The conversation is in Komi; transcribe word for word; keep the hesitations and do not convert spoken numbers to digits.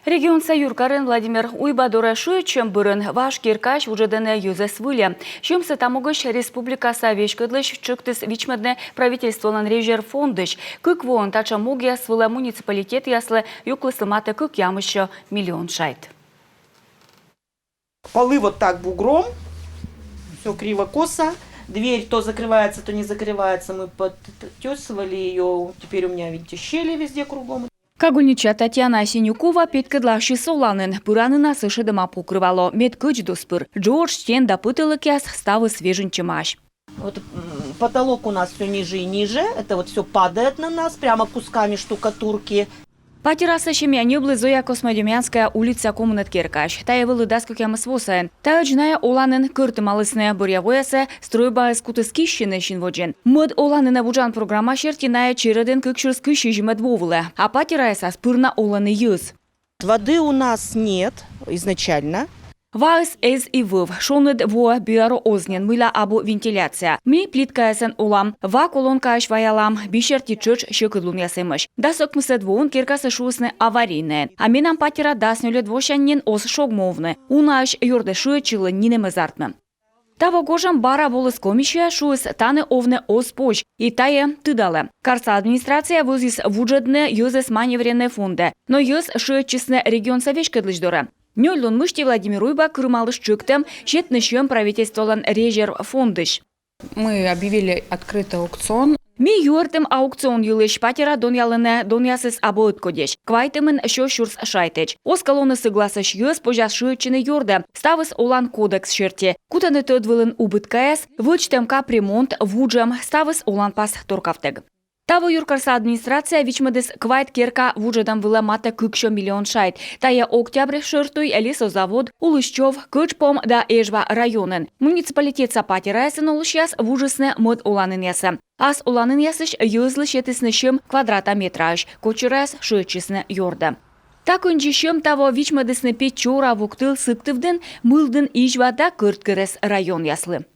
Регионса юркарын Владимир Уйба дорӧ шыӧдчӧм бӧрын важ керкаысь вуджӧдӧны йӧзӧс выльӧ. Сьӧмсӧ та могысь республикаса веськӧдлысь тшӧктіс вичмӧдны правительстволӧн резерв фондысь. Кык воӧн татшӧм могъяс вылӧ муниципалитетъяслы юклісны матӧ кыкъямыссё миллион шайт. Полы вот так бугром, все криво-косо. Дверь то закрывается, то не закрывается. Мы подтесывали ее. Теперь у меня, видите, щели везде кругом. Кагульнича Татьяна Синюкова петкӧдласис оланін, пыранінас ӧшӧдӧма покрывало, мед кӧдз дос пыр. Джодж, стен да пӧтӧлӧкъяс — ставыс вежыньтчӧмаӧсь. Вот потолок у нас все ниже и ниже. Это вот все падает на нас, прямо кусками штукатурки. Патерасӧ семья ньӧбліс Зоя Космодемьянская улица комынӧд керкаысь. Тайӧ вӧлі дас кӧкъямыс во сайын. Таӧдз найӧ оланін кӧртымалісны. Бӧръя воясӧ стрӧйбаыс кутіс киссьыны син водзын. Мӧд оланінӧ вуджан программа серти найӧ чередын кык сюрс кызь сизимӧд во вылӧ. А патераясас пыр на олӧны йӧз. Воды у нас нет изначально. Ваыс эз и вӧв, шоныд воӧ бӧр оз нин, мыйла абу вентиляция. Ми плиткаясӧн олам, ва колонкаысь ваялам, бисерти тшӧтш сьӧкыдлунъяс эмӧсь. Дас ӧкмысӧд воын керкасӧ шуисны аварийнӧйӧн. А менам патера дас нёльӧд восянь нин оз шогмы овны. Унаысь ёрдӧ шыӧдчылын нинӧм эз артмы. Таво гожӧм бара воліс комиссия, шуис, тані овны оз позь, и тайӧ тыдалӧ. Карса администрация вӧзйис вуджӧдны йӧзӧс маневреннӧй фондӧ. Но йӧз шыӧдчисны регионса веськӧдлысь дорӧ. Нёль лун мысти Владимир Уйба кырымаліс тшӧктӧм сетны сьӧм правительстволӧн резерв фондысь. Мы объявили открытый аукцион. Ми юӧртім аукцион йылысь. Патера донъялӧны донъясыс абу ӧткодьӧсь. Квайтымын сё сюрс шайтӧдз. Оз кӧ лоны сӧгласӧсь йӧз, позяс шыӧдчыны ёрдӧ, ставыс олан кодекс серти. Кутӧны тӧд вылын убыткаяс, вӧчтӧм капремонт, вуджӧм — ставыс оланпас торкавтӧг. Таво юркарса администрация вичмӧдіс квайт керка вуджӧдӧм вылӧ матӧ кыксё миллион шайт. Тайӧ Октябрь шӧр туй, лесозавод, Улысчов, Кӧджпом да Эжва районын. Муниципалитетса патераясын олысьяс вуджисны мӧд оланінъясӧ. Ас оланінъясысь йӧзлы сетісны сьӧм квадрата метраысь, кочыраяс шыӧдчисны ёрдӧ. Та кындзи сьӧм таво вичмӧдісны Печора, Вуктыл, Сыктывдін, Мылдін, Изьва да Кӧрткерӧс районъяслы.